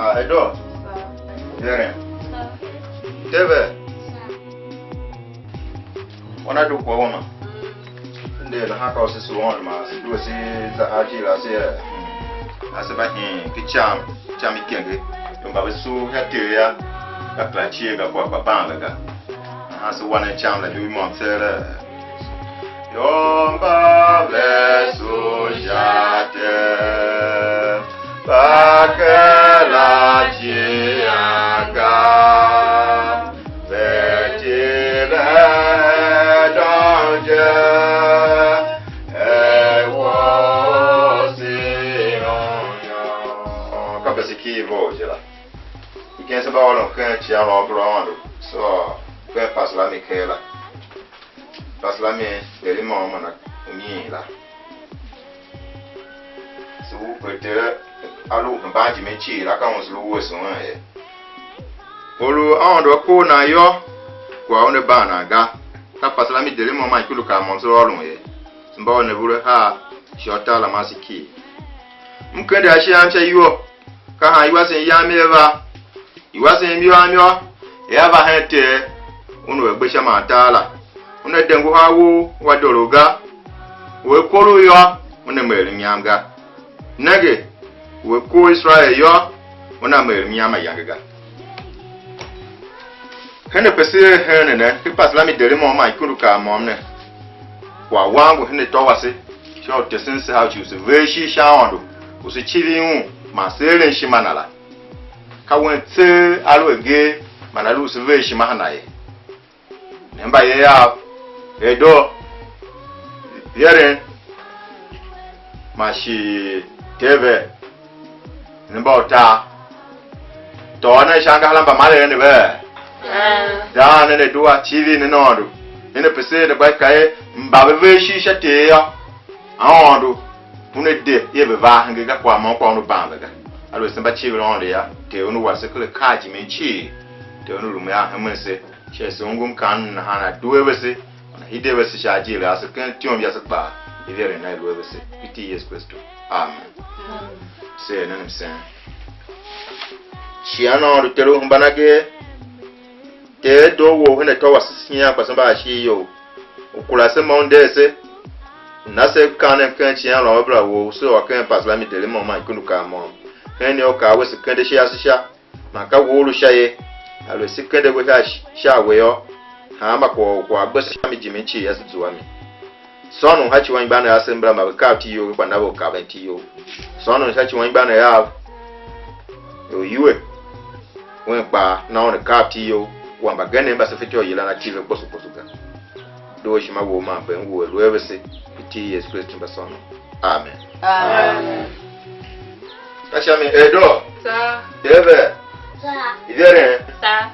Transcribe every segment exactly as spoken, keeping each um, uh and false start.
Ah, Edo. Veren. Teve. Wana du kwa wama. Nde na haka o se su on ma se du se za a ji la se. Ase ba hin ki cham, cham ikenge. Yom ba ve su ha te ya. Ka kla chie ga kwa kwa banga ga. Aha, se wane cham la ju mom se la. Yô, mba ve sosha te, mba kera cian ga, ve tile doo je, e wo Sion yô. Ka vese ki i vough je la. Iken se mba ôron ken icighanruamabera u Aôndo, so ken Pasalmi ker la. Pasalmi er i môm man unyiin la. Se u Peteru a lu u hemban jimin cii la, ka un se lu wuese un ye. Or u Aôndo a kor nan yô, kwagh una ban nan ga. Ka Pasalmi der i môm man ikundu kar môm se ôron ye. Se mba ôron avur ahar sha utar la man se kii. M kende ashe am sha iwo, ka han iwasen yam ia va. Iwasen yam yô, ia va hen Ter, Una u a gbe sha man tar la. Una de nguhar wou, ua doo ga. U a kor u yô, Una er mnyam ga. Nenge, u a kor Iserael yô, Una er mnyam mayange ga. Hen ape se er heen ne, ken Pasalmi der i môm man ikundu kar môm ne, kwagh wam ngu hen atô wase, sha u tesen se a u cii u se ver ishigh sha Aôndo, u se civir Un, man se eren ishima Na la. Ka wen tseegh a lu agee man a lu u se ver ishima a Na ye. Ne mbayev av, Edo, Veren, man shi Teve, ne mba utar. Tôô nen sha angahar a mbamaren ne vee? Daan nen adua, civir nen Aôndo. Nen apese ne gba i ka er mba ve ver ishigh sha Ter yô, Aôndo Una de ia ve va henge ga, kwagh môm kpa Una ban ve ga. Aluer se mba civir Aôndo yô, Ter Una wase ken akaa a jimin cii. Ter Una lumun a hemen se, sha ese ungum kanum nahan a due vese, man a hide vese sha ajiir ase ken ityom yase kpaa, iveren Na i lu a vese. Ken iti i Yesu Kristu. Amen. Se er nen msen. Cian Aôndo Ter u hemban agee, Ter doo wou hen atô wase se nyian kpa se mba a shighe you. U kura se mo u nder se, u na se akaanem ken icighanruamabera wou u se ôr ken Pasalmi der i môm man ikundu kar môm. Hen ne u kar wese kende sha ase sha, man ka we u lu sha ye. Aluer se kende we sha, sha a we yô, hanma kwagh u kwagh gbe se sha mi jimin cii yô, se zua mi. Sônon sha ci u anmgbianev asev mbala mba ve kav iti you, ve gba na ve u kaven iti you. Sônon sha ci u anmgbianev av, ior iwer, wen kpaa na un a kav iti you, wa mbagenev mba se fatyô u yilan iti ve kposo kposo ga. Doo ishima wou man bem wou a lu a vese, iti i Yesu Kristu mba sônon. Amen. Amen. Ka sha mi Edo. Sa. Deve. Sa. Iveren. Sa.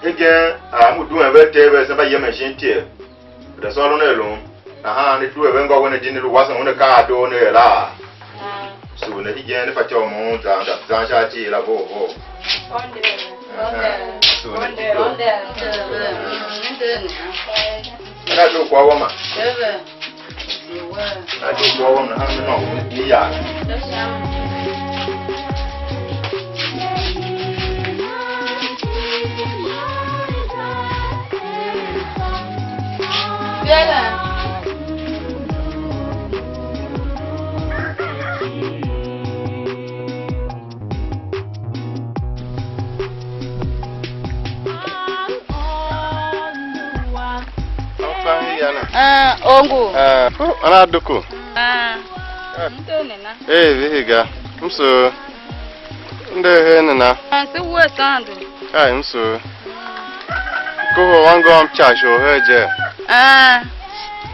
Hegen a ngu duen ve Ter ve se mba yemen shin Ter. Ve sôron a lun. Nahan i due ve ngô wen a jini lu wasen un a kaa a doo ne er laa. Su ne hegen ne fatyô u mo un zan, zan sha ajiir la vough vough. Ahan. Su ne hegen. Ana doo kwagh wama. Ana doo kwagh wama nahan ne nôngo ne ya. Ah, ongu. Ah, ana duku. Ah, mto nena. Eh, vihi ga. M sugh. M de hen nena? Ah, se wuese Aôndo. Ai, m sugh. Kohol wangôm ca shighe u her je. Ah,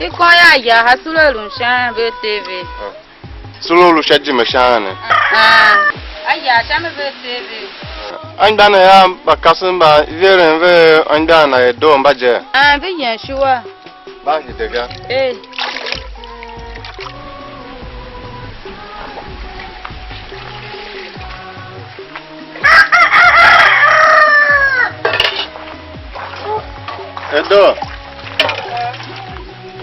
i kon ya ya ha sule lu sha ve T V. Ah. Sule u lu sha jime sha ne? Ah, a ya sha me ve T V. Anmgbianev av mba kasev mba iveren ve anmgbian na er doo mba je? Aa, ve yem shuwa. Mba hide ga. Ee. Edo.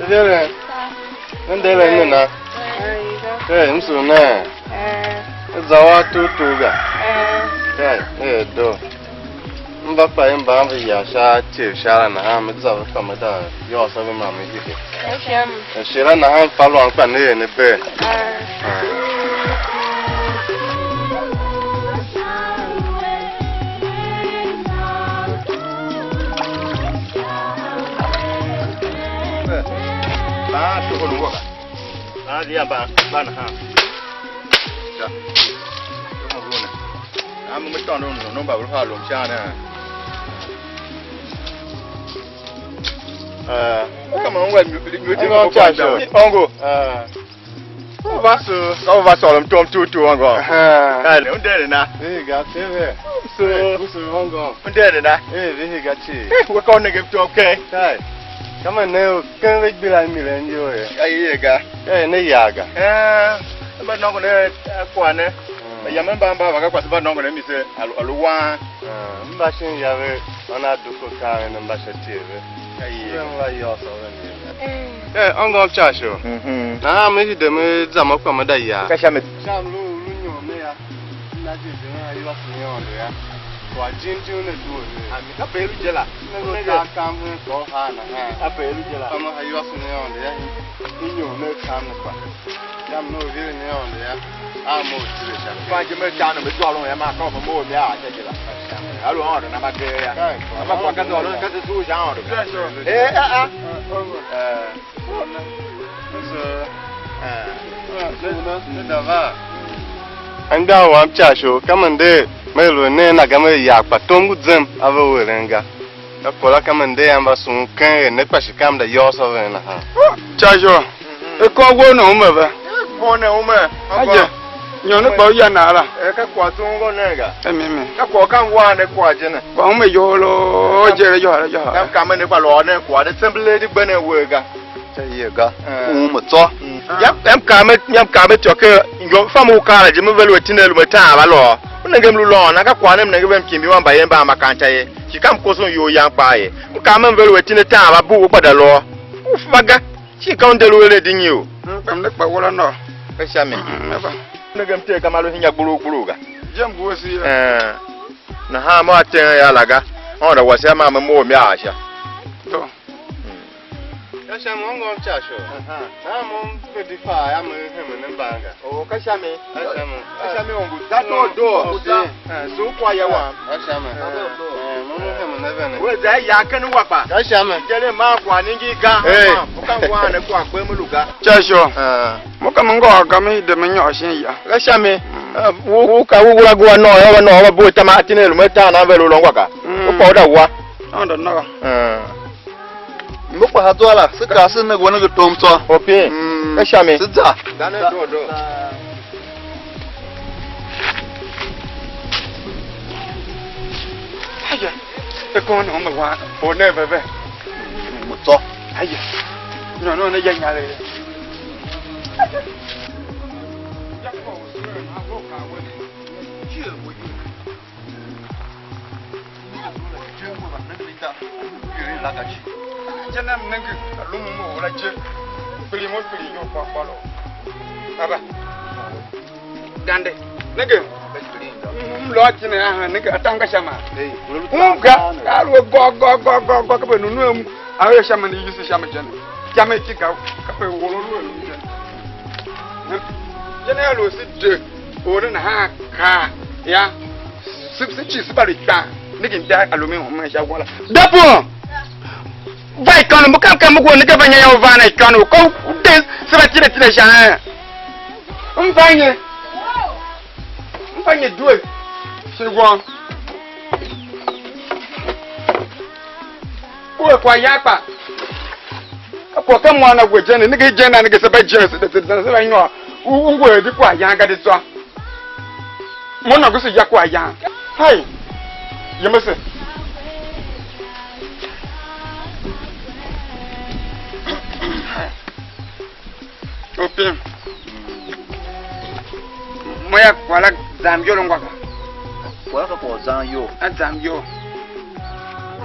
Iveren. Ne nderen ne na? Hey, m sugh ne. Eh. Za wa tugh tugh ga. Eh. Kai, eh, do. M va fa i mban ve ya sha tyev sha la nahan, me za ve fa me da yôôso ve ma me hide. Ka sha mi. Eh, shighe la nahan fa lôôn kpa ne er ne bee. Eh. Eh. Ba, to ko nungwa ga. Ah, dia ba, ba na ha. Ja. Mo rune. Ah, mo me tôndo no, no ba lu ha lom sha na. Eh, kama ungwa nyu, nyu, nyu, Ngo cha sho. Ongo. Eh. U va so, ka u va sôr mtom tu tu ongo. Aha. Ka ne, unde ne na. Eh, ga teve. So, ku so ongo. Unde ne na. Eh, ve ga chi. Eh, we ka u nenge mtom ke. Kai. Kama ne u ken ve gbila mi len yo ye. Ka ye ga. Eh, ne ya ga. Eh, mba nongo ne, eh, kwa ne. Mm. Ya me mba mba va ga kwase mba nongo ne mi se alu, alu wan. Ah, mba shin ya ve, ana duko ka ne mba sha tie ve. Ka ye. Ve mba yô so ve ne. Eh, ongo cha sho. Mhm. Nahan me hide me za mo kpa me da ya. Ka sha me. Sha m lu, lu nyom ne ya. Na je je na yi va se ne ondo ya. Kwa jim jim ne due ne. Ami ka pe lu je la. Ne lu ka kam hen ko ha na ha. Ka pe lu je la. Kama ha yi va se ne ondo ya. Ni nyom ne kam ne kpa. Yam no vire ne ondo ya. A mo tire sha. Kwa je me cha no me dôron ya ma ka mo mo me a cha je la. A lu ondo na ma ge ya. Kai, kwa. Ama kwa ka dôron ka se su sha ondo. Eh, eh, ah. Eh. Anmgbian wam Chasho, ka me nder, me lu a nen a ga, me yar kpa tom ngu zem a ve u eren ga. Ka kôr a ka me nder a mba sughun ken er ne kpa shi ka m da yôôso ven nahan. Chasho, e kôr wou ne ume ve? Kôr ne ume. Aje, nyon ne kpa u ya nan la? E ka kwagh zungwa nen ga. E mi mi. Ka kwagh ka m wa ne kwagh je ne. Kpa ume iyol, je le yôhôl yôhôl. Ka m ka me ne kpa lôô nen kwagh, de tsembelee di gbe nen uwegh ga. Sha iye ga, eh, u me tsô. Mm. Yam, yam kaa me, yam kaa me ityô ker, ior, fam u kaa la je, me ve lu a tine lu me taan va lôô. U nenge m lu lôôn, a ka kwagh ne m nenge ve m kimbi wan mbayev mba a makaranta ye. Shi ka m koson iyol yam kpaa ye. M kaa me m ve lu a tine taan va bugh u kpa da lôô. U fa ga. Shin ka u nde lu eren di nyi u? Mm, kpa m ne kpa wura nô. Ka sha mi. Mm, me va. U nenge m tee ka ma lu hinya gburugh gburugh ga. Je m ngu a si ye. Eh. Nahan mo a tem ya la ga. Aôndo wase a ma me mough mi a sha. Do. Ka sha mi ungwa m Chasho. Aha. Nahan mo m ve di fa a mo hemen mbanga. Oh, ka sha mi. Ka sha mi. Ka sha mi ongo. Za to do. Ongo za. Eh, zu kwa ya wa. Ka sha mi. Eh, mo mo hemen ne vene. We za ya ken wa kpa. Ka sha mi. Je le ma kwa ni ngi ga. Eh. U ka wa ne kwa kpe mu lu ga. Chasho. Eh. Mo ka me ngôôr ga me de me nyôr shin ya. Ka sha mi. Mm. Eh, u, u ka u wura gua no, ya wa no, wa bu tama atine lu me ta na ve lu longwa ga. Mm. U pa u da wa. Aôndo nôô. Eh. Mbe kpa ha zwa la, se kaa se ne wene ve tom tsô. Ope. Mm. Ka sha mi. Se za. Za ne do do. Aya, e kon ne me wan, o ne ve ve. Mo tsô. Aya. No, no, ne ya nyare. Je ne m nenge, a lum m or la je, kpiligh mo kpiligh iyol kpôr kpôr. Aba. Dande. Nenge. M lu a tine a han, nenge, a tam ga sha ma. Un ga, a lu gô, gô, gô, gô, gô, ka be nunu a er sha ma ne, yise sha ma je ne. Sha ma ki ga, ka be won lu a lu je. Je ne a lu si de, or ne nahan ka, ya. Se, se cii se mba lu ikpan, nenge mda a lu mi humen sha wala. Dapon! Va ikônough, mbu kam kam mbu nenge va nya ya u van a ikônough, ko u de se va tile tile sha en. M va nye? M va nye due? Shi won. U er kwaghyan kpa. Ka kwagh ka mwan a we je ne, nenge igen a nenge se mba je se de se de se va nyôr. U, u ngu er di kwaghyan ga di tsô. Mo nôngo se ya kwaghyan. Hai, Yem ase. Opim. Mo ya kwagh la zam iyol ungwa ga. Kwagh la ka kwagh u zan iyol. A zam iyol.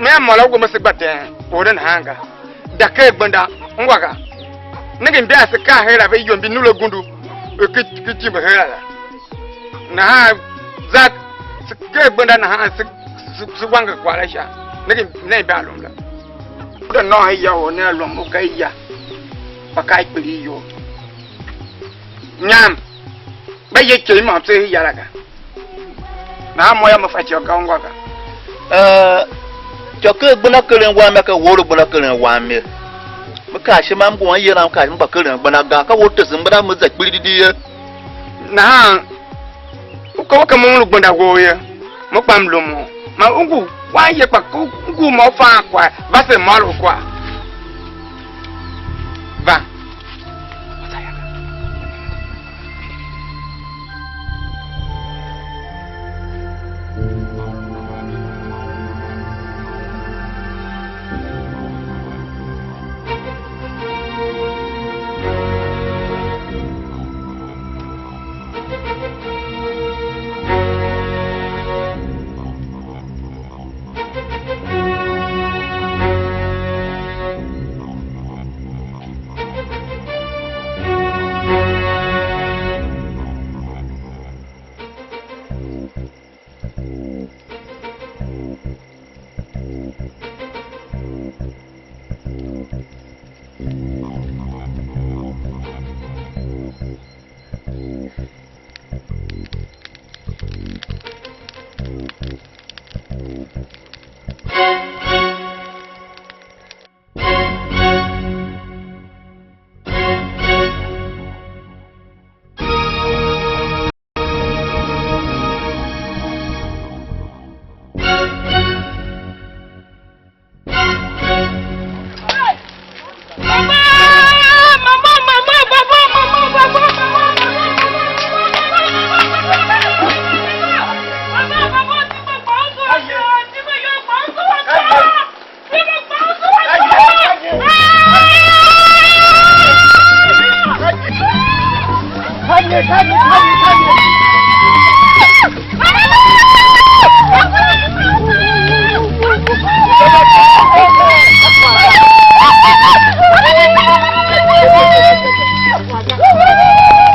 Me a mô la u gbe mo se gba deen, or ne nahan ga. Da ker gbenda, ungwa ga. Nenge mbi ase kaa her a ve iyol mbi nule gundu, ki, ki timbe her a la. Nahan za se ker gbenda nahan se, se, se wanger kwagh la sha. Nenge ne mbi a lum la. U da nôô ya or ne a lum u ka ya, kpa ka i kpiligh iyol. Nyam, gba ye ikev i môm tseegh ya la ga. Nahan mo yô, me fatyô ga ungwa ga. Eh, ityô ker gbenda keren wam yô, ka wor u gbenda keren wam ye. Me kaa ishima, m ngu a yila, m kaa ishima, m gba keren gbenda ga. Ka wor u tesen gbenda, me za kpirididi ye. Nahan u ka, u ka mo u lu gbenda wou ye, mo kpa m lu mo. Man u ngu wan ye, kpa u ngu mo u fan kwagh, va se môr u kwagh. Va.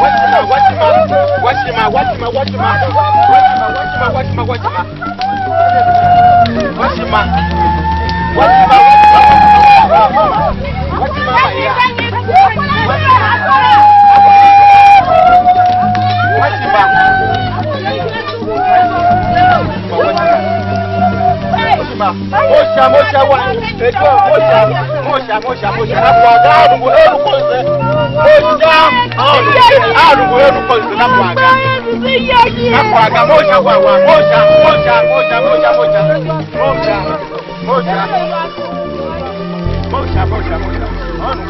Watch him out, watch him out, watch him out, watch him out. Watch him out, watch him out, watch him out, watch him out, watch him out, watch him out. Watch him out. Watch him out. Watch him out, yeah. Watch him out. Watch him out. Mosha, mosha, wa. Mosha, mosha, mosha. Na kwaga, a lu ngu, a lu ngu, a lu ngu, a lu ngu, na kwaga. Na kwaga, mosha, wa, wa, mosha, mosha, mosha, mosha, mosha. Mosha, mosha, mosha, mosha.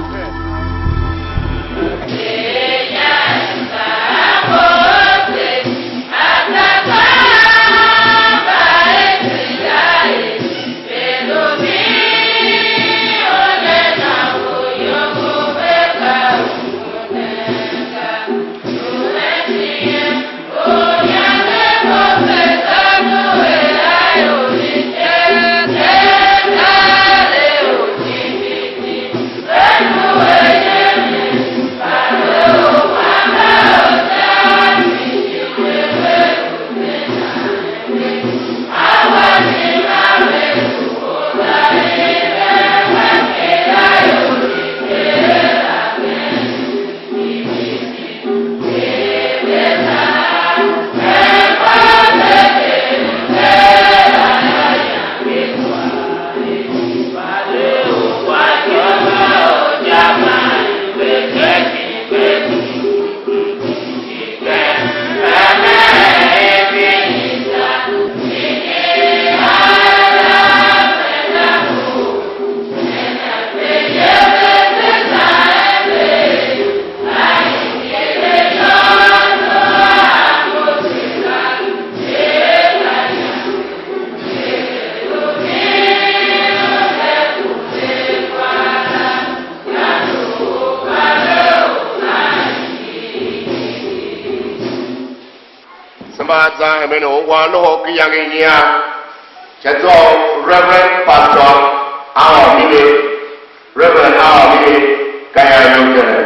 A zan hemen u ungwan Loho ki iyange ihiar, sha zwa u Reverend Pastor Aômile, Reverend Aômile, ka ian iyol je ne.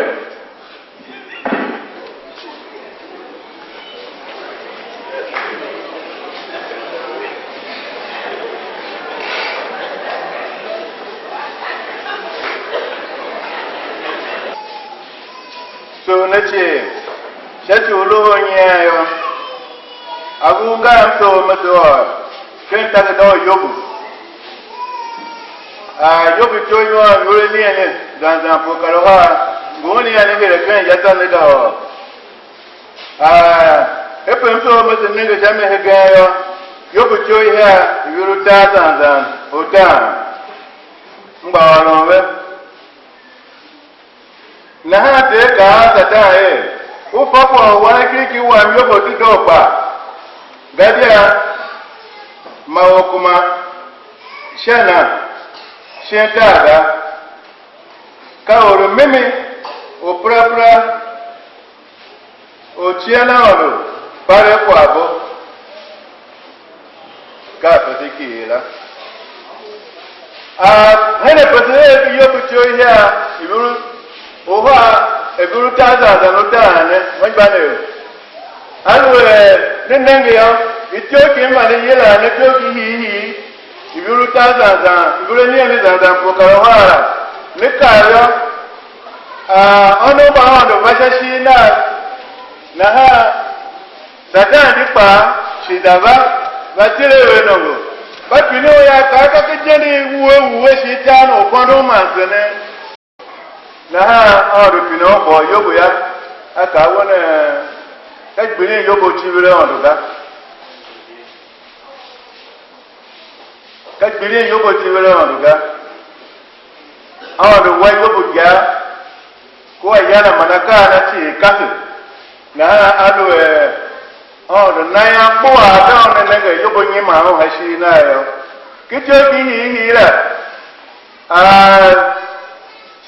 So ne cii, sha ci u Loho nyian yô, a ngur ngahar m tôô me de ôr ken takerada u Yobu. A Yobu ityough i môm iwer anigheni zan zan pue kar uhar, ngu un anigheni hire ken ya zande ga ôr. A, e pe m tôô me se nenge sha mi hegen yô, Yobu ityough i hea iwer utar zan zan utaan, m gba ôron ve. Nahan Ter kaa a Satan er: U fa kwagh u wanakiriki wam Yobu dedoo kpaa? Gadia ma or kuma sha na shin tar ga, ka or u mimi u perapera u cian Aôndo palegh kwaghbo. Ka ape se kighir la. A, hen ape se er Yobu ityough ihiar, iver uhar, iver utar zan zan utaan ne, anmgbianev. Aluer ne nenge yô, ityough ki m vande yilan ne ityough ki hiihii, iver utar zan zan, iver anigheni zan zan pue kar uhar la, ne kar yô, a, ônov mba Aôndo va sha ishigh Nav, nahan Satan di kpaa shi za va, va tile ve nongo. Mba pine u yô, a kaa ka ken ijende i wuhe wuhe shi i tar ne u kôndon man zenen. Nahan Aôndo pine un kwagh u Yobu yô, a kaa a we ne, ka gbilin Yobu u civir Aôndo ga. Ka gbilin Yobu u civir Aôndo ga. Aôndo wa Yobu igar, kua ya na man akaa a na cii kase. Nahan aluer Aôndo na ian kpuaa, ka una nenge Yobu nyiman un sha ishigh Nav yô, ki ityough ki hiihii la. A,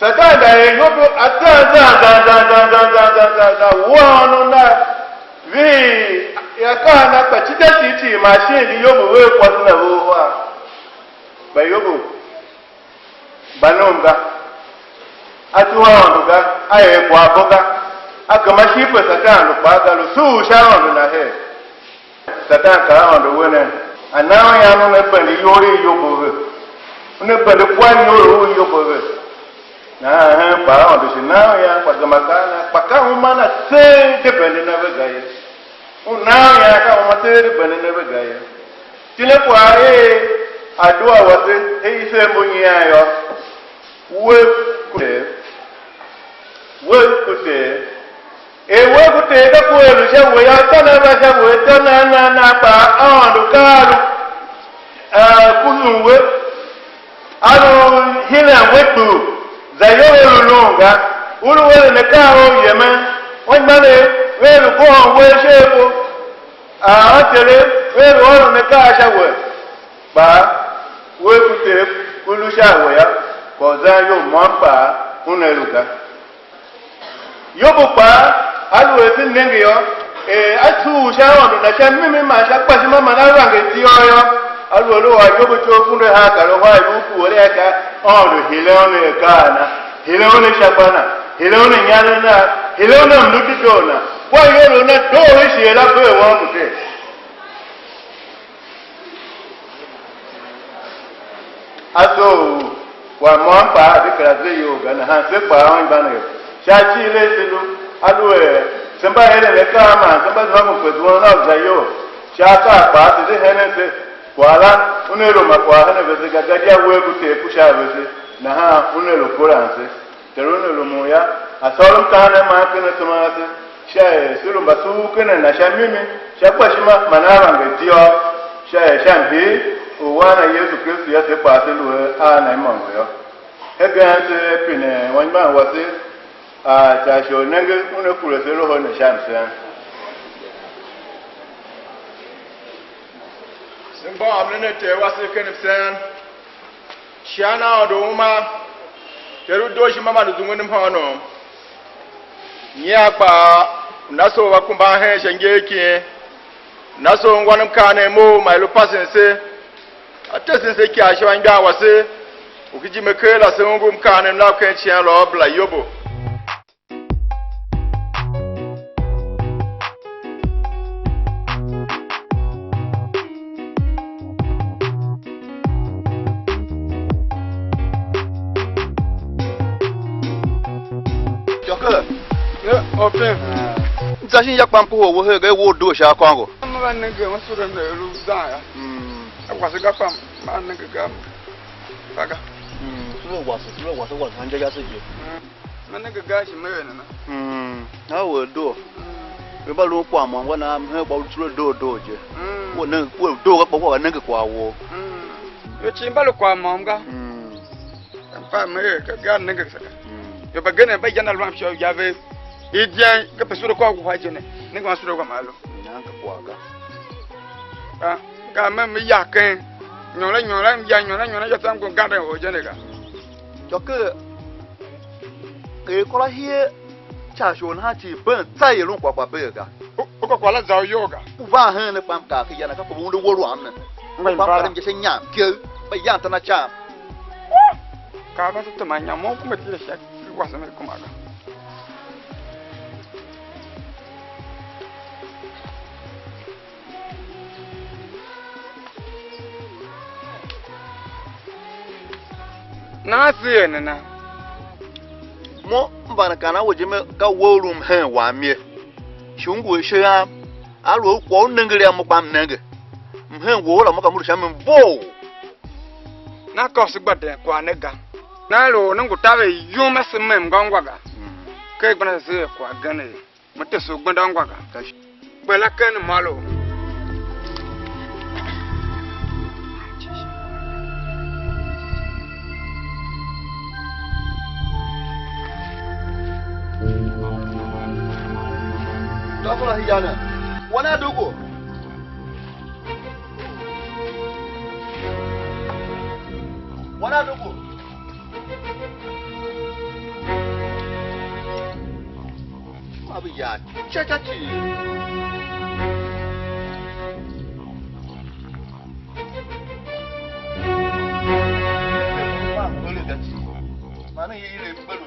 Satan da er Yobu a zan zan zan zan zan zan zan zan zan zan, wua ônov na, vihi akaa na kpa cita cii cii man shin di Yobu ver kwase na ve uhar. Kpa Yobu gba nom ga, a tsuwa Aôndo ga, a er kwaghbo ga, a gema shin pe Satan lu kpaa ga, lu sughul sha Aôndo na her. Satan kaa a Aôndo we ne, a na u ian una bende iyol i Yobu ve, una bende kwagh iyol u Yobu ve. Nahan hen kpaa Aôndo shi na u ian, kpa gema kaa na, kpa ka uma na tseegh de bende na ve ga ye. U na u ian ka uma tseegh de bende na ve ga ye. Tile kwagh er adua wase, er i ser mbu nyian yô, we ku Ter, we ku Ter. Er we ku Ter ka ku er lu sha we yô, tsô nan va sha we, tsô nan nan nan kpaa Aôndo ka a lu, a, kuhun we, a lu hilan we kpughul, zayol u lu lun ga, u lu eren akaa a u yemen, anmgbianev vea lu kohol we sha ibo. A angerev vea lu ôron akaa sha we, kpa we ku Ter ku lu sha a we yô, kwagh u zan iyol môm kpaa una lu ga. Yobu kpaa, aluer se nenge yô, er a sughul sha Aôndo na sha mimi man sha gbashima man a vange ityô yô, aluer lu ôr Yobu ityough kunduahar kar uhar i lu ku ere a ka, Aôndo hile un akaa a na, hile un sha gba na, hile un inyaregh na, hile un mlu dedoo na, kua iyolough na doo i shighe la bee wan mbu tee. A zough u kwagh môm kpaa de kera ze iyol ga, nahan se kpaa anmgbianev, sha ci i le se lu, aluer se mba eren akaa man se mba zua mo pe zuan a u za iyol, sha akaa kpaa se de henen se, kwagh la una lu ma kwagh hen a vese ga, gadia uwegh ku Ter ku sha a vese, nahan una lu kuran se. Ter una rumun yô, a sôr mkaanem man ken asema ase, sha er se lu mbasughul ken a na sha mimi, sha gbashima man a vange ityô, sha er sha mhir u Wan na Yesu Kristu yô, se kpaa se lu a na imôngo yô. Hegen se pine anmgbian wase a ca shighe u nenge una kure se loho ne sha msen. Se mgbôghom nen a Ter wase ken msen. Sha na Aôndo uma, Ter u dooshima man u zungwen mhôônom. Nyian kpaa, u na soo va kumban hen sha ngee ken, Nahan se ungwa mkaanem mou, man i lu pasen se, a tesen se ikyav sha anmgbian wase, u ki jime ker la se ungu mkaanem nav ken icighanruamabera Yobu. Jôkera. Ye, orpen. M za shin ya kpam kohol we her ga, i wor due sha akôngo. M va nenge, un sule ne lu zan yô. Mm. A kwase ga kpam, ma nenge ga, fa ga. Mm. Sule wase, sule wase, wase, hange yase je. Mm. Ma nenge ga shi me er nana. Mm. Na we doo. Mm. We mba lu kwagh môm ga na, mhen gba u sule doo doo je. Mm. We nenge, we doo ga kpa we nenge kwagh wou. Mm. Yo cii mba lu kwagh môm ga. Mm. Mpa me er, ka ga nenge saka. Mm. Yo, mbagenev mba iyan a lu a msha u ya ve, igen, ka pe sule kôr uhar je ne, nenge wan sule wam a lu. Nan ka kwagh ga. Ah, ka me, me ya ken, nyôr la, nyôr la, m ya, nyôr la, nyôr la, ya tsam ngun ganden or je ne ga. Jôkera, er kôr a hie, Ca shon nahan cii been tsa i er un kwagh kpa bee ga. U, u ka kwagh la za u iyol ga. U van heen ne kpa m kaa ken ya na, ka kobo un de wor wam ne. Mba kpa m imba karen je sha inyam kegh, mba yan tan a cam. Kaa va se tema inyam, mo kuma tile sha wase me kuma ga. Nahan se er nana? Mo m vande kaan a we je, me ka we u lu mhen wam ye. Shi u ngu ashe yam, aluer u kwagh u nenge a mo kpa m nenge. Mhen wou la mo ka m lu sha mi vough. Na ka u se gba den kwagh ne ga. Na lu u ne ngu taver yum ase mem ngô ngwa ga. Mm. Ker gbenda se er kwagh gen ye. Me tese u gbenda ungwa ga. Ka shi. Kpe la ken mô lo. Dôkôla hiyana. Wan a dughu. Wan a dughu. Ma ve ya ca ca cii. Ma mkpele ga cii. Ma ne ye ile mkpele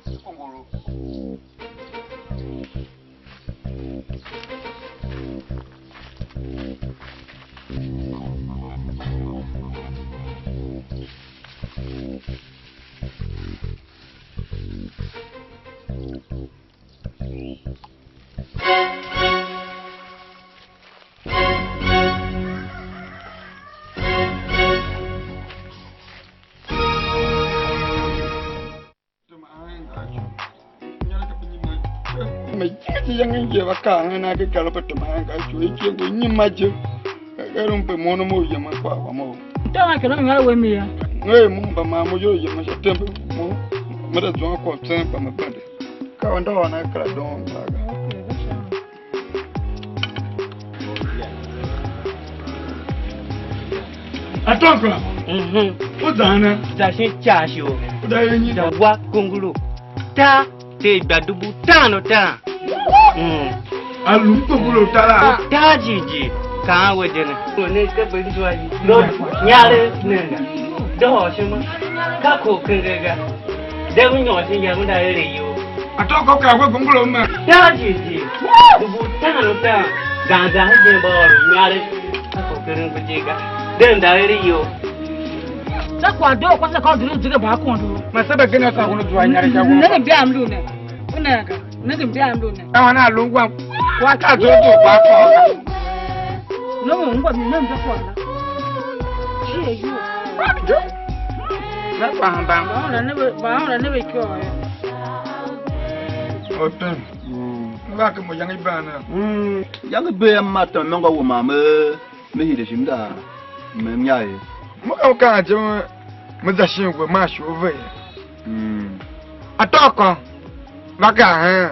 u kunguru. Me jime je iyange ngi va kaa hen a ke kar pe tema hen ga icuo, icuo ngu nyima je. Ka er un pe mo nom u yemen kwagh wam ou. Ntôô a kera u ngar we mi ya. Ngee mo mba maa mo iyol yemen sha tembe mo, me da zuan kwagh tsen kpa me bende. Ka u ndôô na kera doon kpaa ga. Atômkera. Mhm. U za ana? Za shin icar shighe. U da er nyi? Za wa kunguru. Ta te igba dubu taan u taan. Mm. A lu kunguru tar a? Tar jighjigh. Kaan we je ne. Ne ke be zua yi. Do nyare ne nga. Do shima. Ka ko kenge ga. De u nyôr shin ya, u nda ere iyol. Atô ko kar we gungula u me. Tar jighjigh. Dubu taan u taan. Zan zan he je mba ôr u nyare. A ko keren ku je ga. De u nda ere iyol. Sa kwagh doo kwase ka u duru zege ba kondo. Ma se ba gena sa kondo zua nyare sha wo. Ne mbi am lu ne. U ne ga. Nenge mbi a mlu ne. Ka wan a lu ngwam. Wa ka zozo kpa kôr ga. No, ngwa mi ne mbe kwagh la. Shi e yu. Na kwa hamba. Ba ora ne be, ba ora ne be ikyo ye. Open. Mm. Ngwa ke mo yangi bana. Mm. Yangi be ma to mengo wo ma me. Me hide shi m za mem inya ye. Mo ka m kaan je, me, me za shin we maa shi u ve ye. Mm. Atôgh kô, va kaa hen,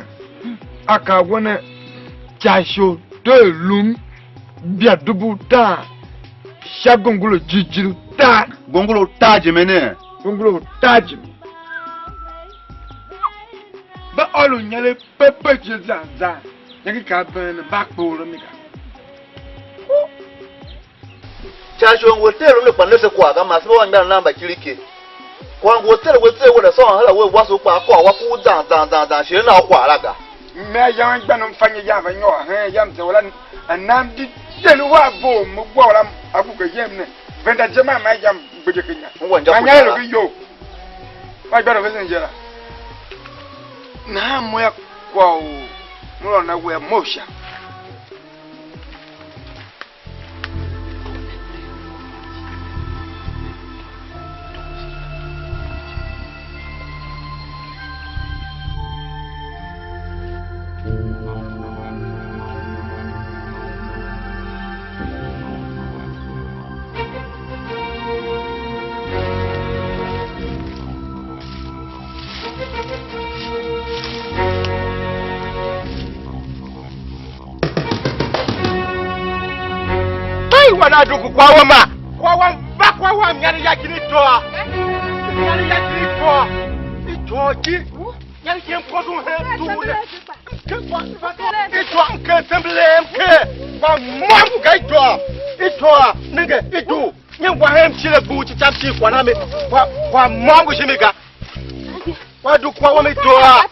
a kaa we ne, ca ishe u doo i lum bia dubu utaan sha gongolo jighjigh utaan. Gongolo utaan je me ne? Gongolo utaan je me. Va ôr u nyele pepe je zan zan, nyange ka been ne, mba kpoghol a mi ga. Sha ci u ngu a tee lu ne kpa ne se kwagh ga, man se mba anmgbianev nan mba kiriki. Kwagh ngu a tser we tser we la sôôn her a we wase u kpaa kôr wa ku u zan zan zan zan, shi a na u kwagh la ga. Me ayang anmgbianev mfanye yam va nyôr hen yam, ze u la a nam di den u a vough, me gwa u la a gbuke yem ne. Venda je man ma yam gbede ke nya. Ungwa inja ma nya kuja ero la. Ve iyol. Wa gbera vesen je la. Nahan mo ya kwagh u mo lôhô na wea mough sha. Hey, wana dungu kwa wama. Kwa wam, va kwa wam, nyani ya kini toa. Nyani ya kini toa. Itoa ki. Nyani ki mkozu he, tu ne. Itoa mke tembele mke. Kwa mwa ga itoa. Itoa, nenge, itu. Nyi wa hem chile bu chi cham chi kwa na mi. Kwa, kwa mwa ngu shi mi ga. Wa du kwa wa mi toa.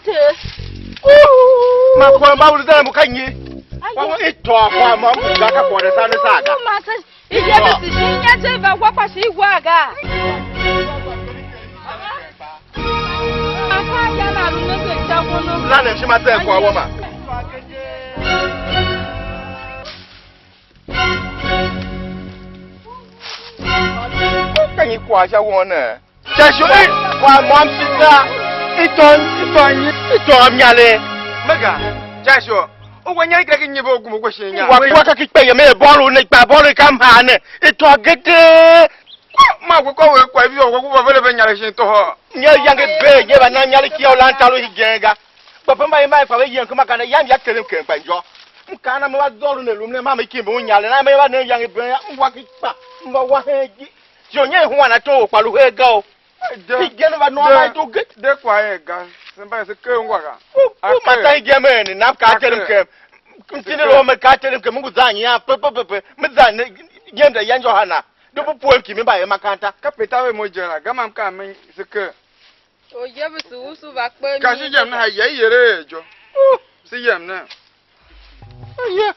Ma kwa ma u zan mu ka nyi? Kwa wa i toa kwa ma mu ga ka kwa da sa ne sa ga. Ije bi si shi nya je va wa kwa shi wa ga. Aka ya na lu ne ke cha kono. La ne shi ma te kwa wa ma. Ka nyi kwa sha won ne? Sha shon i kwa môm shi ga, i tôô, i tôô nyi, i tôô myale. Mega, Joshua, u wa nyar kira ki nyi ve u gum u gwe shin inya? Wa, wa ka ki kpe ye me bôr u ne, kpa bôr u ka mhaa ne, i tôô gede. Ma we kô we kwa vi wa, wa vele ve nyar shin toho. Nye yange be, nye va na nyar ki ya u lan tar u hegen ga. Kpa pe mba i mai kpa ve yem kuma kana, yam ya terem ken kpa njô. M kaa na me va dôr u ne lu mne, ma me kimbi un nyar, na me va ne yange be, m wa ki kpa, m va wa hen gi. Shi u nyen huan ato u kpa lu her ga u. De, hegen va nua de, ma i dugh. De kwagh er ga. Se mba se ker ungwa ga. U, u ma ta igen me ne, nam ka terem kem. M tindi lo me ka terem kem, m ngu zan nyian, pe, pe, pe, pe. Me zan ne, yem da yan jô hana. De bu puem ki me mba er makanta. Ka peta ve mo je la, ga mam ka me se ker. Oryevesu usu va kpe mi. Ka se yem ne ha ya i yere er jo. Se yem ne. Aye.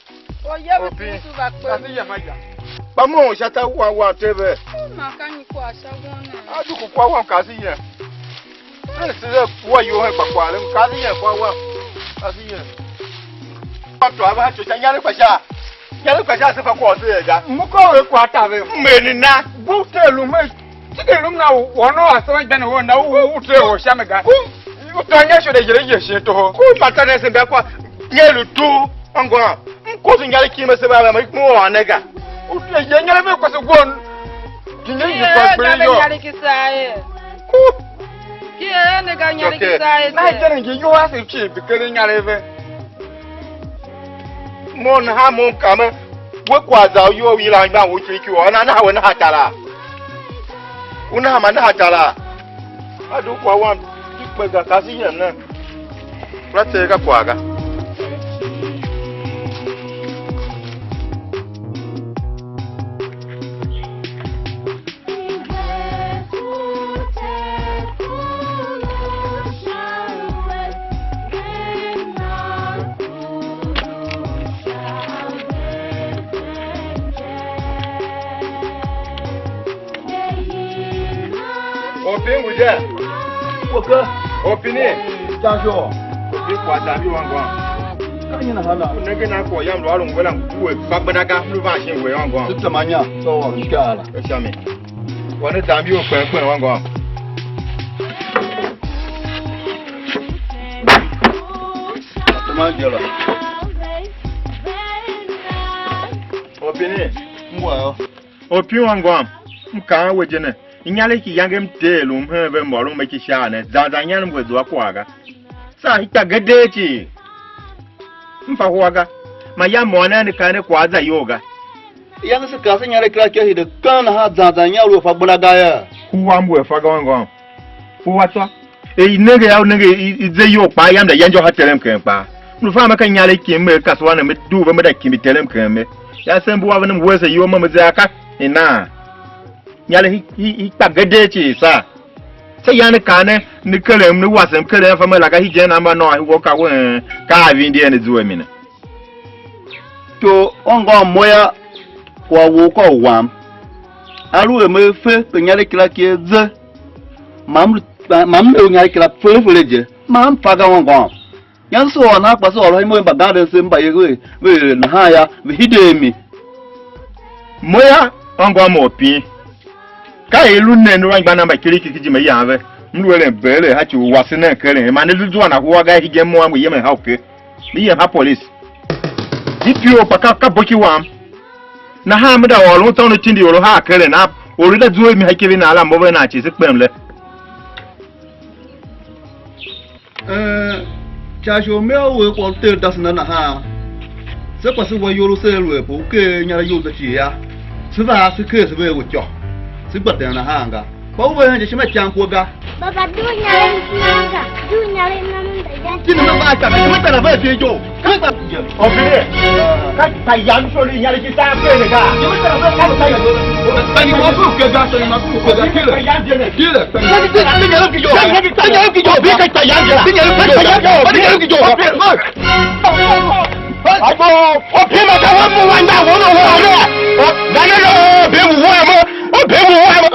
Oye ve Opi. Kusu va kpe. Kasi yem a ya. Kpa mo u sha ta wa wa te ve. Ma ka nyi kwagh sha won ne? A du ku kwa wam kasi yem. Ne se ve wa yo he kpa kwa le kasi yem kwa wam. Kasi yem. Kwa to ava cho cha nyare kwa sha. Nyare kwa sha se fa kwa se ga. Mo ko we kwa ta ve. Me ni na. Bu te lu me. Tiki lum na u ônov asema gbene wou na u u te or sha mi ga. U tôô inyarshe de yere iyeshe toho. Ku mba ta ne se mbia kwa nye lu tu ôngô. M koso inyaregh ki me se va va me mu ôr ne ga. U te ye inyaregh ve kwase gwon. Ki ne yi kwa gbere yo. Inyaregh ki saa ye. Ku. Ki ye ne ga inyaregh ki saa ye. Na je ne ngi yo ase chi bi kere inyaregh ve. Mo nahan mo m kaa me, we kwagh za u iyol u yilan igban u kiriki u ôr nan, nahan we nahan tar a? U nahan man nahan tar a? A dugh kwagh wam di kpe ga, ka se yem nen. Kura tseegh a kwagh ga. Opi ngu je? Oka. Opi ni? Tasho. Opi kwa tambi wangwa. Ka nyi nahan la? Nenge na ko yam lu a lu ngwela ngu we fa gbenda ga, lu van shin we wangwa. Sitamanya, so wa mshkala. Eshami. Wane tambi u kpen kpen wangwa. Tamanja la. Opi ni? Ngwa yo. Opi wangwa, m kaan we je ne. Inyaregh ki yange m tee lu m hen ve mbôron me ki sha ne, zan zan nyan m ngu a zua kwagh ga. Saa hika gedee cii. M fa hua ga. Mayange môm ne ande kaa ne kwagh za iyol ga. Yange se kaa se inyaregh kera ki a hide keng nahan zan zan nyan lu a fa gbenda ga yô. Hua m ngu a fa ga ôngôm. Hua tsô. Er i nenge yô, u nenge i, i ze iyol kpaa yam da ya injô ha terem ken kpaa. M lu fan me ka inyaregh kim me kasua ne me dugh ve me da kimbi terem ken me. Yô, se mbua ve ne m wuese iyol me me ze aka. Inaa? Inyaregh i, i, i kpa gedee cii saa. Se yan ne kaa ne, ne kerem, ne wasem kerem, fa me la ga hegen a mba nôô, wo ka wen, ka a vindi ene zua mi ne. To ôngôômo yô, kwagh wou ka u wam. Aluer me fe pe inyaregh kila ki a ze, ma m lu, ma m lu inyaregh kila fele fele je, ma m fa ga ôngôôm. Yange se ôr nan kpa se ôr imo i mbaganden se mba ye ve, ve er nahan yô, ve hide a mi. Mo yô, ôngôômo u pin. Ka er i lu nen u anmgbianev mba kiriki ki ijime yam ve, m lu eren beere ha ci u wase nen keren, man ne lu zuan ahua ga hegen mo a mo yemen ha uke. Me yem ha polisi. D P O kpa ka, ka boki wam. Nahan me da ôr un tsô un tindi or u haa keren a, or u da zua mi ha ikev i nan la, mo ve nan cii se kpem le. Eh, Charles, u me a we kwagh u Ter dase na nahan, se kpa se wa iyol u se lu ape u ker inyaregh you za cii yô, se va se ker se ver we ityô, se gba den nahan ga. Kpa u ve hen je ishima ican kua ga. Baba, dugh inyaregh nam ga, dugh inyaregh nam nda ya. Tindi me va a ka, me tera ve je iyol. Obile, ka tayan sholi nyari ki sa pele ga. Tani ma ku ke ga, tani ma ku ke ga, kile. Kile, kile. Apo, o pima ka wa mu wanda wo no wo ne. O, dane lo, be mu wa mo. O be mu wa mo.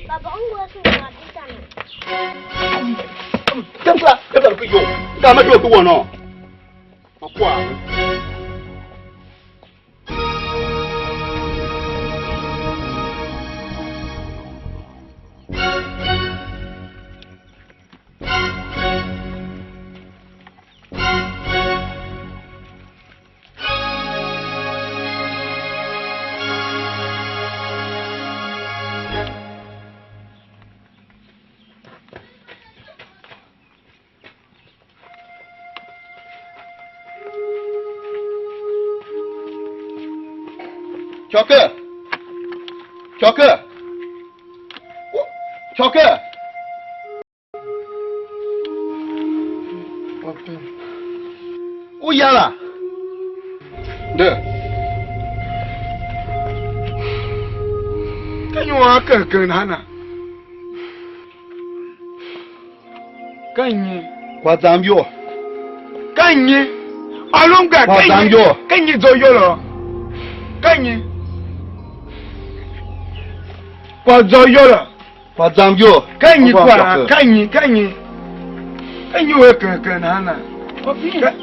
Baba, ungwa se na vita na. Tem kura, tem kura ku yo. Ka ma due ku wono. Ma kwagh. Ityôker! Ityôker! Ityôker! U ya la? De. Ka nyi u a ken ken nahana? Ka nyi? Kwagh zam iyol. Ka nyi? Ôlom ga, ka nyi? Kwagh zam iyol. Ka nyi zô iyolo? Ka nyi? Kwagh zam iyolo. Kwagh zam iyol. Ka nyi kwagh? Ka nyi? Ka nyi? Ka nyi we ken ken nahana? Opi. Ka-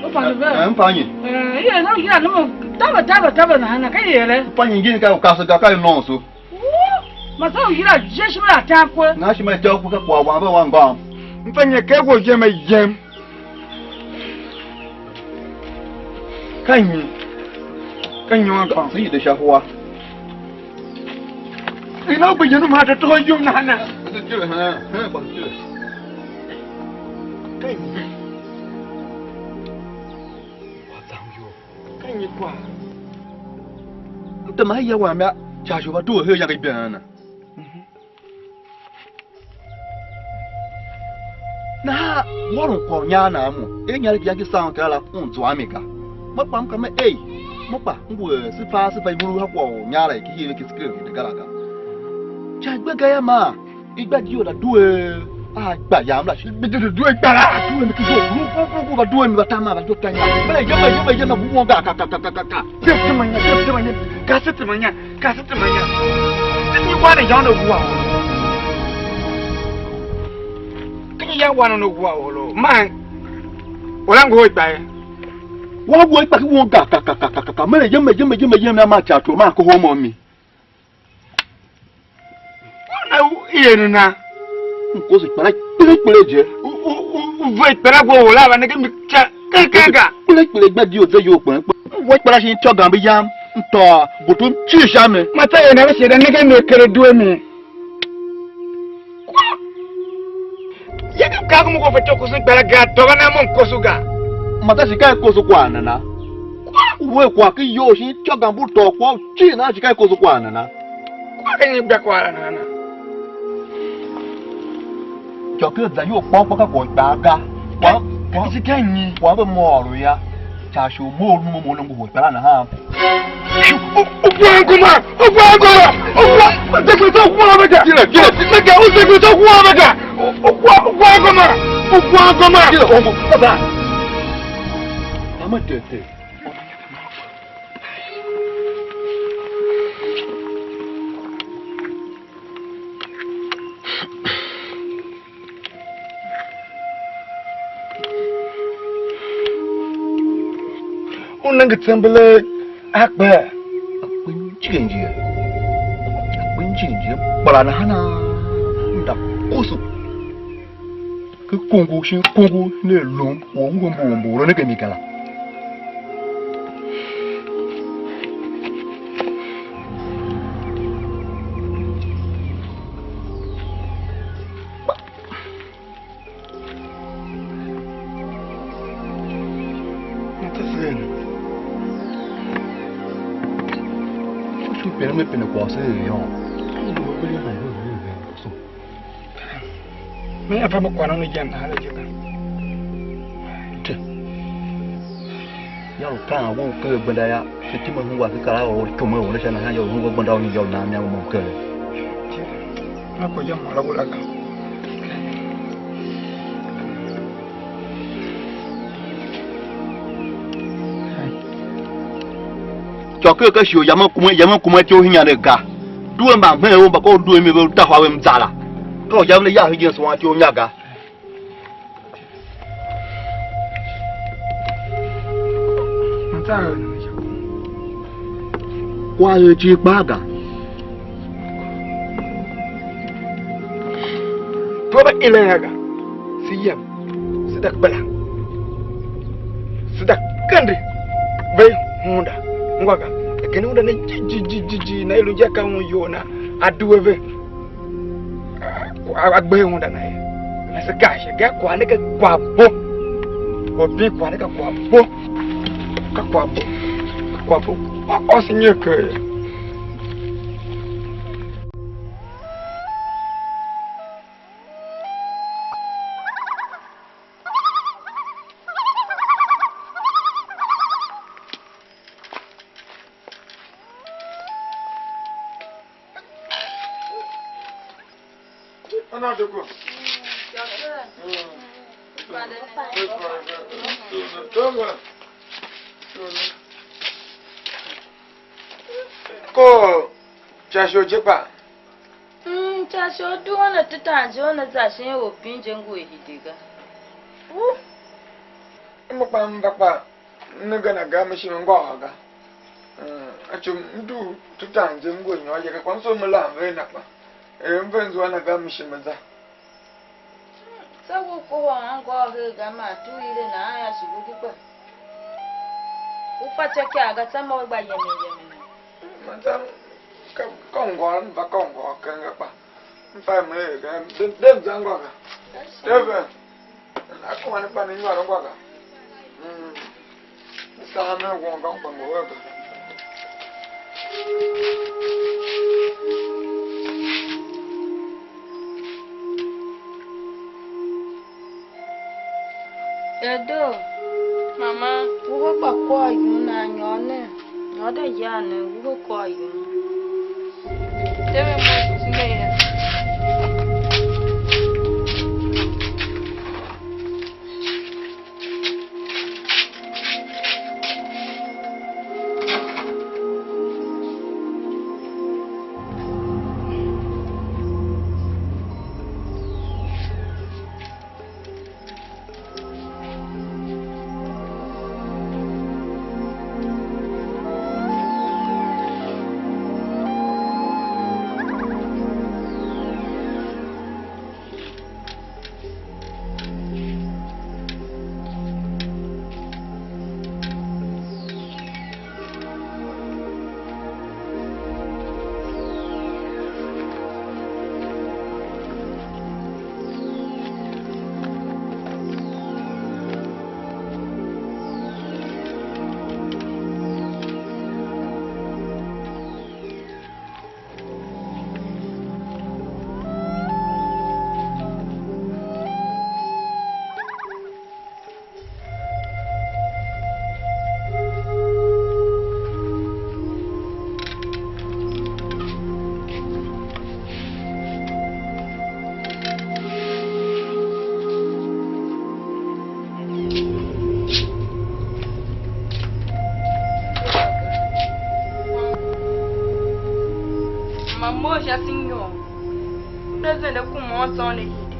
Opa ni ve. Eh, mpa nyi? Eh, ye no ya no mo taba taba taba nahana. Ka ye le. Mpa nyi ngin ka u kase ga ka i nonso. Ma se u yila je ishima la atan kwe. Nahan ishima i ta u kwe ka kwagh wam ve wan ngôm. M fa nyi kegh u yem a yem? Ka nyi? Ka nyi wan kôôm? Se yide sha hua. Ina u gbe yen u ma ta toho yum nahan na. Se tile, ha, ha, kwase tile. Ka nyi? Kwagh zam iyol. Ka nyi kwagh? M tema hen ya wam yô, Charles u va due her iyange ibeen ne. Nahan wôron kwagh u nyar nan mo, er inyaregh yange i Saul kera la un zua a mi ga. Mo kpa m kaa mer, ei, mo kpa m ngu er se fa, se fa ivurugh ha kwagh u nyar la ki hii ve ki se ker vende ga la ga. Ican gbe ga yô, maa i gba di ior la due a gba yam la shi. Gbe di due gba la. A due mi ki zo, ru ru ru ru, va due mi, va ta ma, va due ta nya. Me ye me ye me ye na bu won ga ka ka ka ka ka ka. Se tema nya, se tema nya, ka se tema nya, ka se tema nya. Se ni wa ne yande wa. Ka nyi ya wan u ne wua olo? Man, u la ngohol ikpa ye? Wan wua ikpa ki won ga ka ka ka ka ka ka. Mene yem, yem, yem, yem, a ma cha to, ma kohol mo mi. Na u i eren na. M koso ikpela kpele kpele je. U, u, u, u ve ikpela gbo u la va nenge mi cha ken ken ga. Kpele kpele gba di u ze iyol kpen kpen. M wua ikpela shin ityô gambe yam, m tôô butu m cir sha mi. Ma tsa er na ve shighe nenge mi kere due mi. Kwagh! Ye ka m kaa mo ngu fetyô u koso ikpela ga, tôô va na mo m koso ga. Ma ta shi ka i koso kwagh nana? Kwagh! U er kwagh ken iyol shin ityô gambe u tôô kwagh u cii nahan shi ka i koso kwagh nana? Kwagh ka nyi gba kwagh la nana? Ityô ken za iyol kpôghôr kpa ka kwagh u ikpaa ga. Kwagh, kwagh, shi ka nyi? Kwagh ve môm ôron yô. Cha shi u mough u mo mo nongo hua ikpela nahan. U, u gwa ngoma, u gwa ngoma, u gwa, u zekwe to gwa mega. Kila, kila, kila. Mega, u zekwe to gwa mega. U, u gwa, u gwa ngoma, u gwa ngoma. Kila, ongo, baba. Ama tete. U nenge tsembelegh a kper. A kpe njiir njiir. A kpe njiir njiir. Kpala nahan a nda koso. Ke kongo shin kongo ne lom u ungwa mbu u mbu u nenge mi ga la. Nta se ene. U shi u pine me pine kwagh se er yô. Ngu me gbele na yo yo yo so. Me ya fa me kwagh na ne ijen nahan la je ga. Te. Ya u kaan we u ker gbenda ya, se time hungwa se kar a or u ityom a or ne sha nahan ya u hungwa gbenda u nyi ya u nan mia u mo ker. Ma ko ya mara wala ga. Ityô ker ka shighe u yamen kuma, yamen kuma ityough ihiar ne ga. Due mbamhen ou mba ka u due mi ve u tahwa ve mzala. Ka u yamen ne yagh hegen suwan ityough inya ga. Kwagh er cii kpaa ga. Tor mba ilen a ga, se yem, se da kpela, se da kende ve hunda ungwa ga. Ken hunda ne jijii jijii jijii, na i lu inja ka un iyol na, a due ve. A, a gbe hunda na ye. Mese kaa sha ga, kwagh ne ka kwagh bo. Orpin kwagh ne ka kwagh bo. Ka kwagh bo. Ka kwagh bo. Kwagh ôson nyer ker ye. Ko cha sho je kpa. Mm, cha sho duen a tetan je una za shin orpin je ngu a hide ga. Uh. M kpa m va kpa. M nenge na ga, me shi me ngôôr ga. Eh, a tso m dugh tetan je, m ngu a nyôr ye ga, kpa m soo me lam ve a na kpa. Er m ve zua na ga, m shi me za. Tsô u kohol anngôôv her ga, man tugh i le nahan yô, shi u di gba. U fatyô u gba yemen yemen a? Man tsô, ka, ka u ngôôr, m va ka u ngôôr keng ga kpa. M fa m er ga, de, de m za ngô ga. De ve. A kuma ne kpa ne nyôr ungwa ga. Mm. Ne saan ne won ga kpa mo ga. Edo. Mama. Wuhe kpa kôr yum nan nyôr nen. Nyôr da yan nen, wuhe kôr yum. Te ve mo tine ya. Ma mough sha sinyôr, una zende kuma ôson ne hide.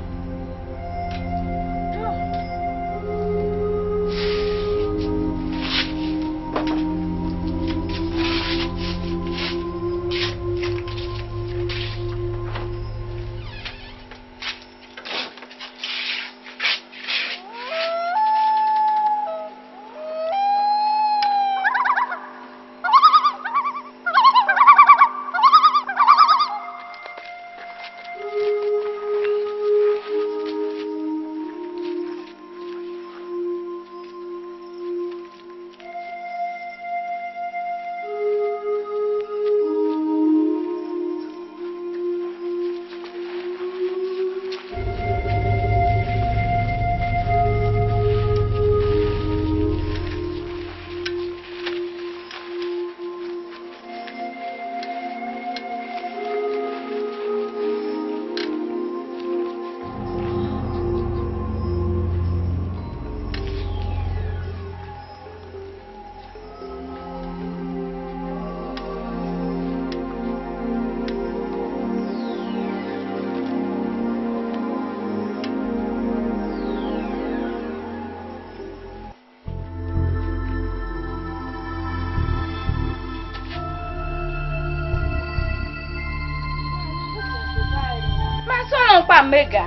Ma sôron kpa me ga.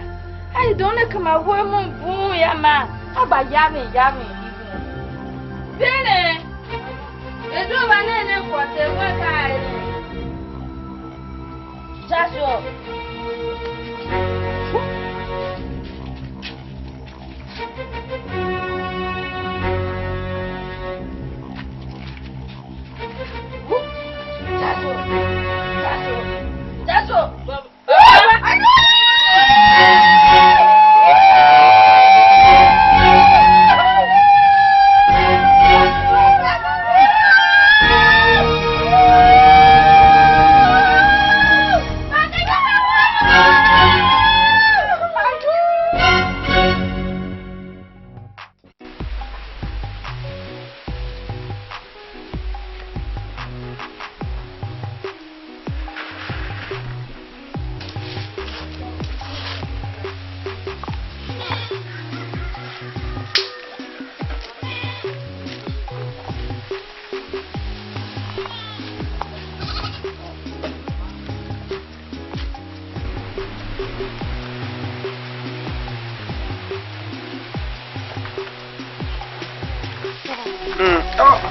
A i don ne kema we mo bughun ya man a gba yaven yaven ivun. Bene, er due va nen ne kwagh, ter wen ka a eren. Jasper.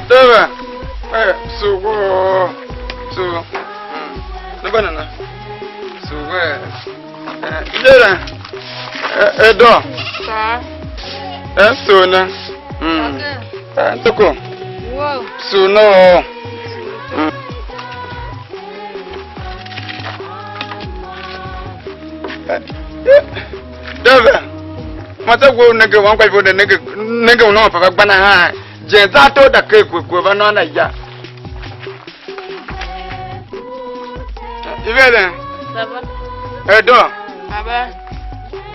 Deve, eh, sugh, sugh. Mm. Ne mba nana? Sugh, eh. Eh, Deve, eh, eh, do. Sa. Eh, sugh ne. Mm. Okay. Eh, toko. Wow. Sugh no. Mm. Deve, ma za we u nenge wan gba ivo ne nenge, nenge u nôngo pa va gba nahan. Jen za ato da ker kwe kwe va nôôn a ya. I ve eren? Baba. Edo. Baba.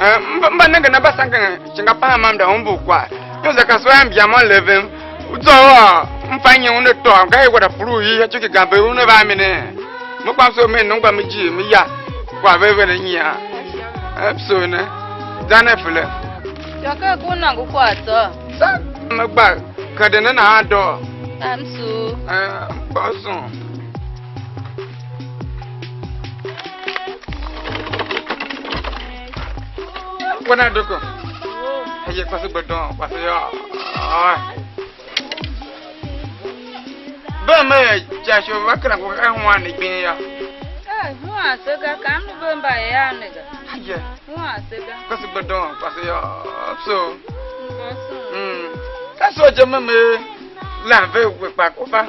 Eh, mba, mba nengen a mba sangen shingapahan mam da umbur kwagh. Yô, za ka sua mbia mo levem. U zô a, m fa nyi una tôô, nga i wada puru i, a tsuki gambe una va a mi ne. Me kpa m soo me nungwa me ijir, me ya kwagh ve ve ne nyian. Em, soo ne. Za ne fele. Yô, ka ku nôngo kwagh tsô. Sa me gba kende ne nahan doo. Am su. Eh, m kpa soo. Wana doko. Aye kwase gbedon, kwase yô. Ah. Bem er ica shon va kera ngu ka huan ne gbing yô. Eh, huan se ga, kam lu ve mba er a ne ga. Aye. Huan se ga. Kwase gbedon, kwase yô. So. Mboso. Mm. Ka so je me me lan ve we kpa ko fa.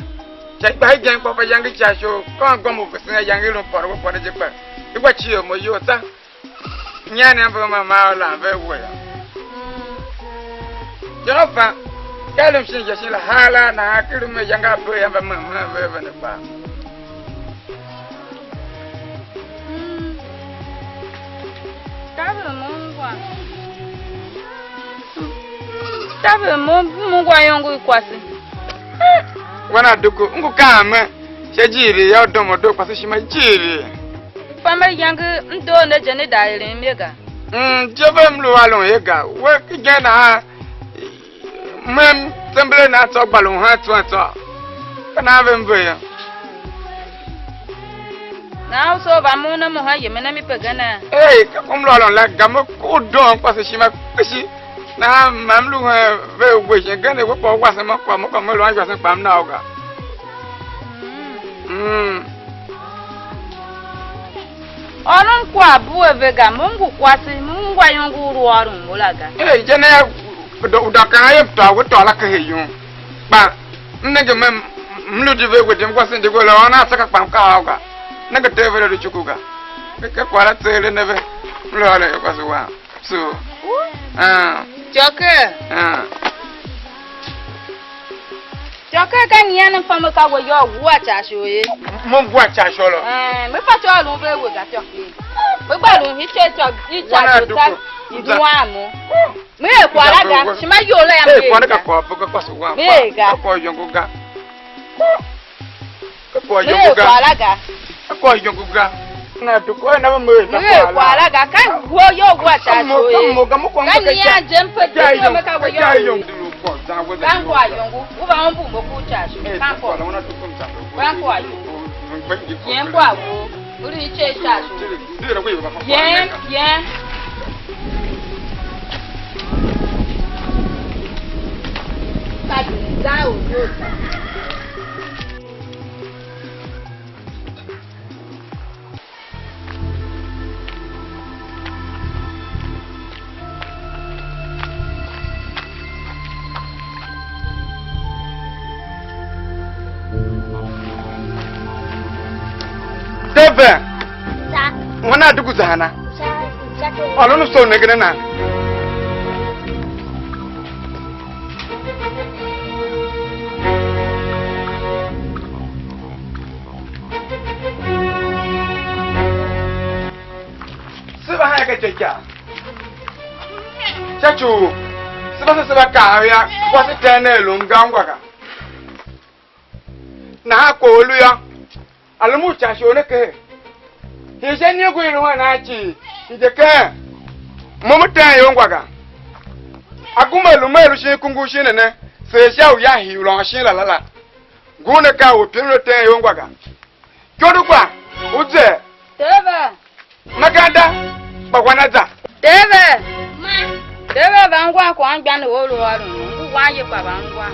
Cha gba igen kpa fa yange ica shon. Ka ngom u vesen yange lu pôr we pôr je kpa. I gba cie mo yo ta. Nyian ne mbe ma ma lan ve we yô. Jehova, ka lum shin je shin la hala nahan ki lu me yange a be yô, mba me me ve ve ne kpaa. Taver mo ungwa. Taver mo, mo ungwa iyongo i kwase. Wana duku, ngu kaan me, sha ijiir yô, u doo mo doo kwase ishima ijiir. Fa me yange m doo ne je, ne da eren ye ga. Mm, je ve m lu ôron ye ga. We kigen nahan, mem tsember a nan tsô gba lu han tswen tsô. Ka nan ve m ve yô. Nahan u soo va moughon a mo han yemen a mi pegene? Ei, ka kom lu ôron la ga, me ku u doon kwase ishima kpishi. Nahan ma m lu hen ve u gbe shin gen ne we kpa u wasem a kwagh mo, kpa me lu anmgbiasen kpa m na u ga. Mm. Ôron kwagh bue ve ga, mo m ngu kwase, mo m ungwa iyongo u lu ôron mo la ga. Ei, je ne u dô kaan ye tôô we tôô la kehe yum. Kpa m nenge me, m lu di ve we dim kwase ndi we la, ôron a saka kpa m ka a u ga. Nenge te ve la lu cuku ga. Ke, ke kwagh la tseegh ne ve, m lu ôron ye kwase wam. So, ah. Ityô ker. Ah. Ityô ker ka nyian m fa me ka we yô, u wua ca shor ye. Mo m wua ca shor lô. Eh, me fa ca lu ve we ga ityô ker. Me gba lu hi che ityô, i ca wana shor ta, duko. I duan mo. Me er kwagh la ga, shima iyol la yam. Eh, me er kwagh ne ka ga. Kwagh bo ga kwase wam. Me er ga. Ka kwagh yongo ga. Ka kwagh yongo ga. Me er kwagh la ga. Ka kwagh yongo ga. Na du ko na me me er kwagh la ga. Ka wo yo gwa ta so e. Ka mo ga mo kwagh mo ka nyian je m pe de me ka we yo. Ka kwagh yongo. U va ombu mo ku ta so. Ka kwagh. Ka kwagh yongo. Yen kwagh wo. Uri iche ta so. Yen, yen. Ka du za u yo. Deve. Sa. Wana dugu zahana. Sa. Sa. Ôron u soo nengen a nan. Se va hen ken ityôikaa. Sha ci u se va se, se va kaa a ya, kwase ten ne a lu ngangwa ga. Nahan kwagh u lu yô, a lu mu u can shighe u ne kehe. Hii sha iniungu i lu hen a cii, hide ken mo me ten ior ngwa ga. Agum a lu me a lu shin kungu shin ne ne, seer sha u ya hii u lôôn shin la la la. Ngun ne ka u pine u ten ior ngwa ga. Ikondo gba u ze. Teve. Makaranta, kpa wan a za. Teve. Ma. Teve va ungwan kwagh anmgbianev u lu ôron, ngu wan ye kpa va ungwan.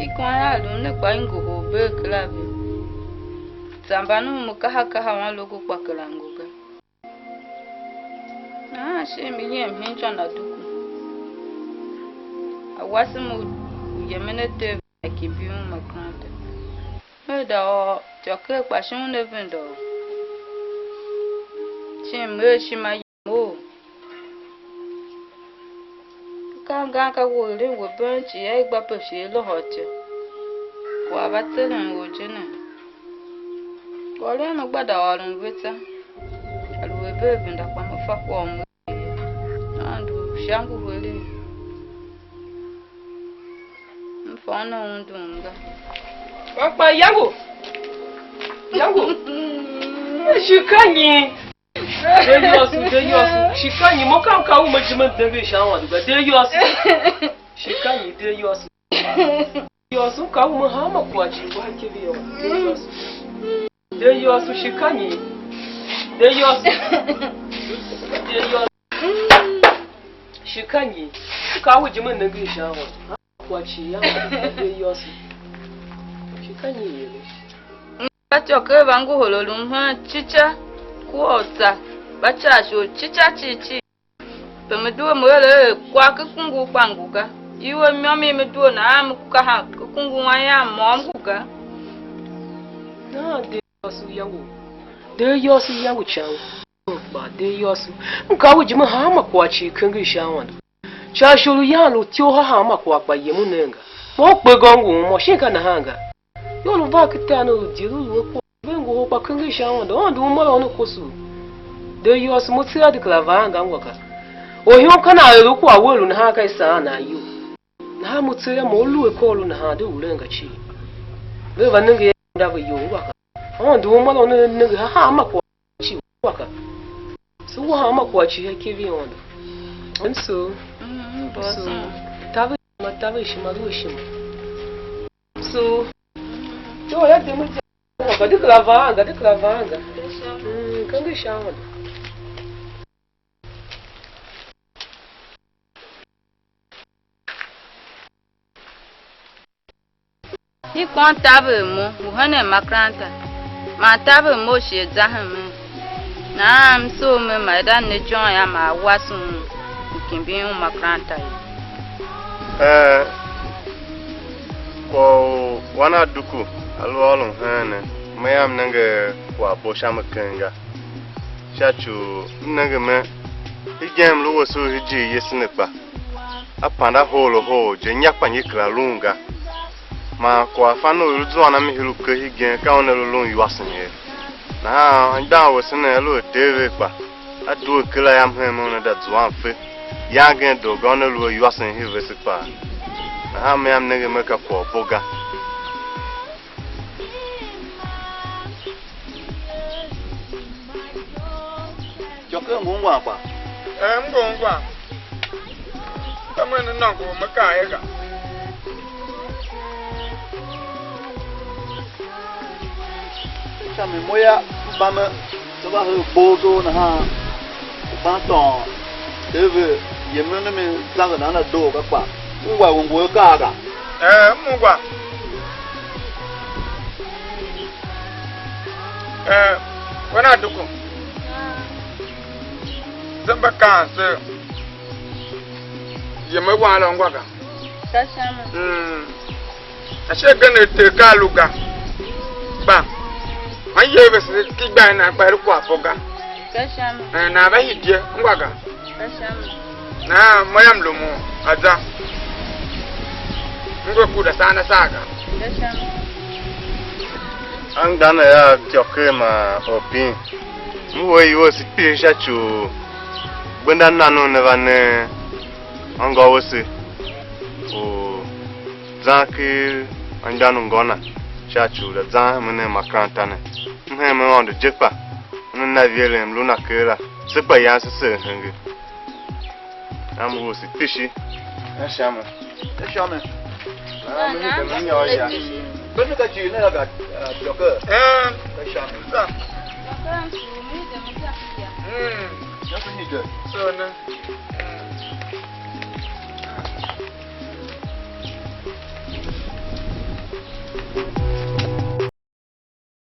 I kon a lun ne kpa i ngohol bee kera ve. Zamban u mo kaha kaha wan logo kpa kera ngo ga. Nahan shin me yem hen ityô na duku. A wasem u yemen a te a kimbir un makeranta. Me da ôr ityô ker kpa shi una venda u. Shin m er ishima yam ou? Ka angan ka we eren we been cii, a i gba pe shi i lôhô ityô. Kwagh va tseren or je ne. Kwaghlen me gba da ôron ve tsô. Aluer vea venda kpa me fa kwagh u me er ye. Aôndo u sha ngu heregh. M fa una undun ga. Kpa kpa yangu. Yangu. Shi ka nyi? De yôôso, de yôôso. Shi ka nyi? Mo ka m ka u me jime m de ve sha Aôndo ga. De yôôso. Shi ka nyi? De yôôso. Yôôso, m ka u me hanma kwagh cii gba ikev yô. De yôôso. De yôôso, shi ka nyi? De yôôso. De yôôso. Shi ka nyi? M ka u jime m nenge sha Aôndo. Kwagh cii yam, de yôôso. Shi ka nyi i eren? Mbatyô ker va ngohol a lu mhen cica kua u tsa, mba ca shi u cica cii cii. Pe me due mo er, er kwagh ke kungu kpa ngu ga. Iwer môm i me due nahan me kaha ke kungu wan ian môm ngu ga. Nahan de yôôso yangu. De yôôso yangu can. Kpa de yôôso. M ka u jime hanma kwagh cii kenger sha Aôndo. Sha shighe u yan lu ityough hanma kwagh kpa yem u nen ga. Mo u kpe gô ngu uma, shin ka nahan ga? Yô, lu van ken tar ne, lu dye, lu lu a kwagh, ve ngohol kpa kenger sha Aôndo, Aôndo uma la una koso. De yôôso mo tseegh a de kera va anga ungwa ga. Orihom ka nan er u kwagh wea lu nahan ka i saan nan iyol. Nahan mo tseegh a mo u lu a ka u lu nahan de uren ga cii. Ve va nenge a ve iyol ungwa ga. Aôndo uma la una nenge ha hanma kwagh cii ungwa ga. So wa hanma kwagh cii ha ikev i Aôndo. M soo. Mm, m bôr M soo. Taver ishima, taver ishima, lu a ishima. So, so ya dem je. Ga de kera va anga, de kera va anga. Mm, kenger sha Aôndo. I kon taver mo u henen makeranta, man taver mo shi a za hemen. Nahan m soo mer ma i da ne ijôngo yam ma a wase un u kimbin un makeranta ye. Ee, kwagh u wan a duku a lu ôron heen ne, me yam nenge kwaghbo sha mi keng ga, sha ci u m nenge me, hegen m lu wese u hijir yese ne kpa. A panda hoolohoo je, inya kpa ngi kera lun ga. Man kwaghfan u i lu zuan a mi hir u kegh hegen, ka una lu lun iwasen ye. Nahan anmgbian wese ne, aluer Ter ve kpa, a due ker a yam hen mo, una da zuan fe. Yangen doo ga, una lu a iwasen hir vese kpaa. Nahan me yam nenge me ka kwagh u bo ga. Ityô ker ngu ungwan kpa? Ee, m ngu ungwan. Ka me ne nôngo u me kaa ye ga. Sha mi mo yô, m va me, se va her gbogh nahan, u fan tôôn, er ve yemen a mi zange nan la doo ga, kpa ungwa u ngu akaa ga. Eh, m ungwa. Eh, wena duku. Ze mba kaan se, yem a wan la ungwa ga. Ka sha mi. Mm. Ashe gen a Ter ka a lu ga. Kpa man ye vese ki gba nan kpa er kwaghfo ga. Ka sha mi. Eh, nan va hide ungwa ga. Ka sha mi. Nahan mo yam lumun a za. M ngu a kura saan a saa ga. Ka sha mi. Anmgbianev av ityô ker man orpin, m we iwer se kpishi sha ci u gbenda nan u ne va ne ôngô wese u zan ken anmgbian u ngô na sha ci u za zan hemen a makeranta ne. M hen me Aôndo je kpa una na iveren mlu na ker la, se kpa yan se seer henge. Am ngu se kpishi. Ka sha mi. Ka sha mi. Ah, mi hide mi nyôr ya. Bende ka ci ne la ga, ah, blocker. Eh. Ka sha mi. Sa. Mm. Ya se hide. So na. Mm.